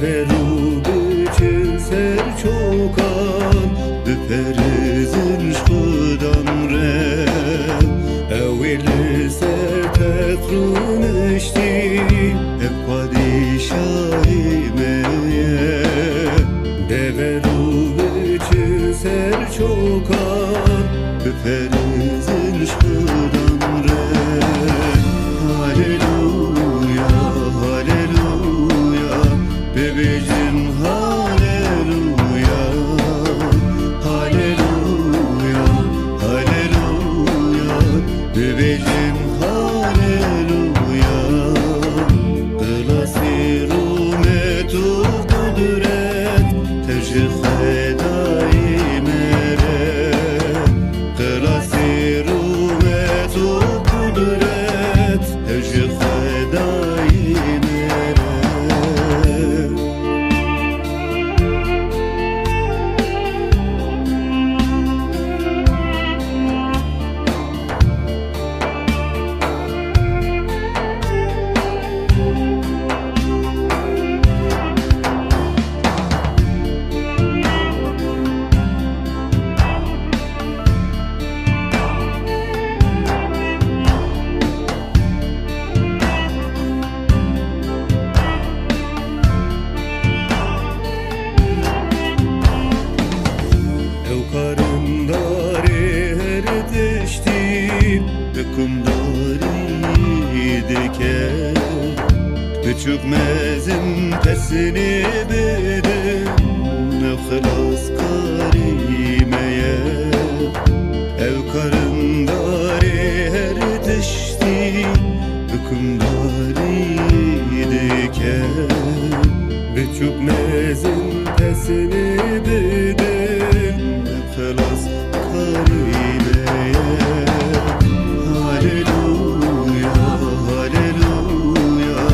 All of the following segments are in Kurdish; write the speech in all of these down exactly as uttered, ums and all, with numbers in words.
Ber û biçin ser çokan, biperizin ji Xudan re. Ew ê li ser text rûniştî, ev padîşahê me ye. De ber û biçin ser çokan, biperizin ji Xudan re. Haleluya, haleluya, bibêjin haleluya, haleluya, haleluya, bibêjin haleluya. Xilasî, rûmet û qudret, tev ji Xwedayê me re. Xilasî, rûmet û qudret, tev ji Xwedayê me re. Ew karindarê her tiştî, hikûmdarî dike. Biçûk mezin pesnê bidin, ew xilaskarî me ye. Ew karindarê her tiştî, hikûmdarî dike. Biçûk mezin pesnê bidin, ew xilaskarî me ye. Haleluya, haleluya,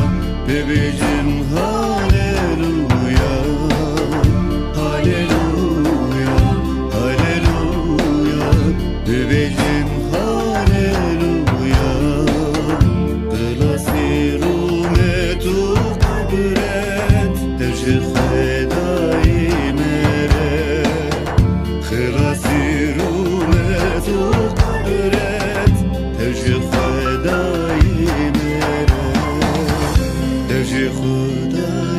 bibêjin haleluya, haleluya, haleluya, bibêjin haleluya. Xilasî, rûmet û qudret, tev ji Xwedayê me re. Xilasî, rûmet û qudret, tev ji Xwedayê me re. Tev ji Xwedayê